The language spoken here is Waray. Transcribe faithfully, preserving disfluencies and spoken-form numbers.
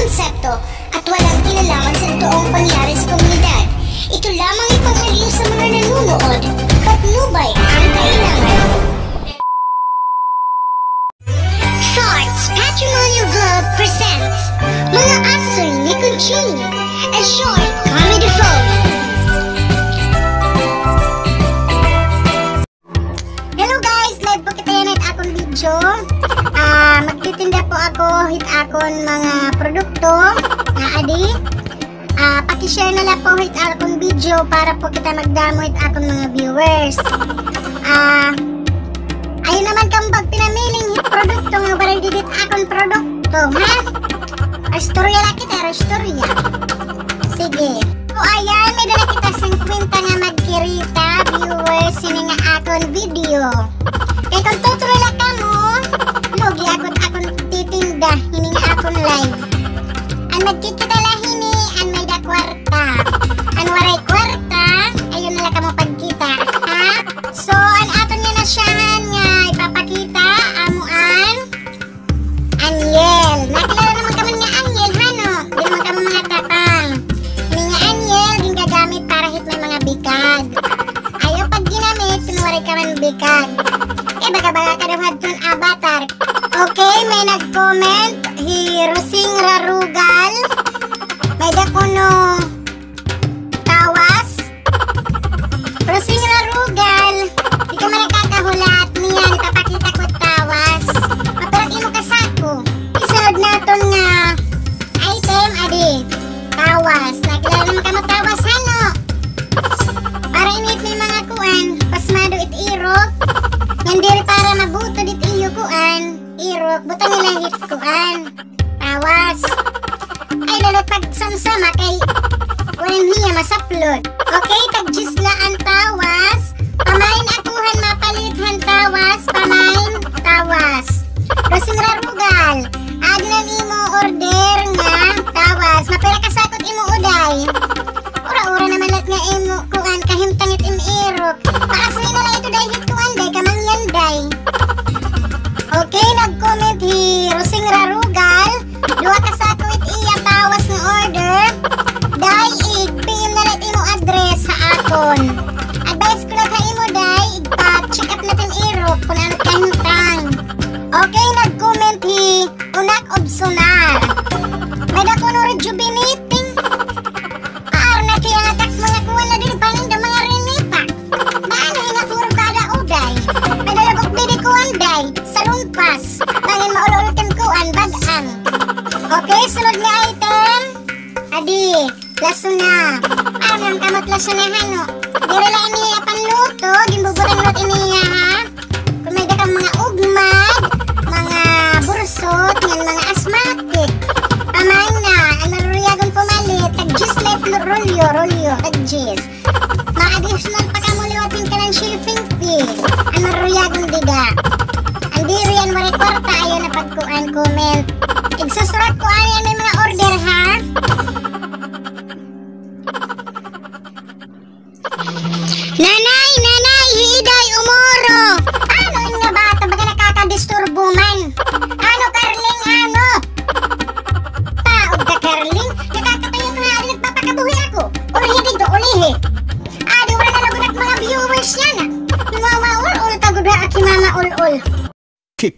konsepto at walang kinalaman sa totoong pangyayari sa komunidad. Ito lamang ipangaliw sa mga nanonood. Patnubay ang kailangan. Thoughts Patrimonial Vlog presents Mga Asoy ni Conching, a short comedy film. Hello guys! Live po kita yana hit akon video. Ah, magtitinda po ako hit akon mga produkto. Nga adi. Ah, paki-share na la po hit akon video para po kita magdamo hit akon mga viewers. Ah, ayaw naman kamo pagpinamiling hit produkto nga waray didi hit akon produkto, ha? Istorya la kita, istorya. Sige. So, ayan, may dala kita singkwenta nga magkirita, viewers, hini nga akon video. Kay kon tutulo la kamo, lugi ako hit akon titinda, hini nga akon live. An magkikita la hini, an may-ada kwarta. An waray kwarta, ayaw na la kamo pagkita, ha? So, an aton nga nasyahan nga ipapakita, amo an Anyel. Nakilala naman kamo nga anyel, hano? Di naman kamo mga tapang. Ini nga anyel, gingagamit para hit may mga bikag. Ayaw pagginamit kon waray ka man bikag. Kay baga-baga ka daw hadton avatar. Okay, may nag-comment, hi Rosing Rarugal. May-ada kuno tawas. Rosing Rarugal, di ka man nakakahulat niyan, ipapakita ko tawas. Mapira it imo kasako. Isunod naton nga item, adi, tawas. Nakilala naman kamo tawas, hano? Para ini it may mga kuan, pasmado it irok. Ngan diri para mabutod it iyo kuan, irok. Butang nila hit kuan. Tawas. Ay, lalo pagsamsama kay waray niya masaplod. Okay, tag-diyes la an tawas. Pamain ako han mapalit han tawas, pamain tawas. Rosing Rarugal, adi na an imo order nga tawas. Mapira ka sako it imo, uday? Ura-ura naman la it nga imo kuan, kahimtang it im irok. Paasli na la ito, day, hit kuan, day, kamangyan, day. Okay, nag-comment hi Rosing Rarugal. Duha ka sako it iya tawas nga order. Day, ig-P M na la it imo address ha akon. Advice ko la ha imo, day, igpa-check up na it im irok kon ano it kahimtang. Okay, nag-comment hi Unak of Sonar. May-ada kuno rejuvenating. Ar na kay an atak mga kuan na diri paninda mga rinipa. Baan na nga puro kada uday. May-ada lugok didi kuan, day, sa lumpas. Bangin maul-ul kan kuan, bag-ang. Okay, sunod nga item. Adi, lasona. Ar na kamo hit lasona, hano? Diri la ini iya panluto, ginbubutang la ini iya, ha? Kon may-ada kamo mga ugmad, mga bursot, ngan mga asthmatic. Pamain na, an maruruyagon pumalit, tag-diyes la it rolyo, rolyo, tag-diyes. Ma-additional pa kamo liwat hin kanan shipping fee. An maruruyagon dida. An diri, an waray kwarta, ayaw na pagkuan, comment. Igsusurat ko ani an may mga order, ha? Nanay, nanay, hi Iday umuro. Ano ini nga bata, baga nakakadisturbo man. Ano, Carling, ano? Taod ka, Carling. Nakakatayo ka nga, nagpapakabuhi ako. Ulihi dito, ulihi. Adi, wala na lugod ak mga viewers yana. Mama ul-ul ka gud ha aki, mama ul-ul. Kick.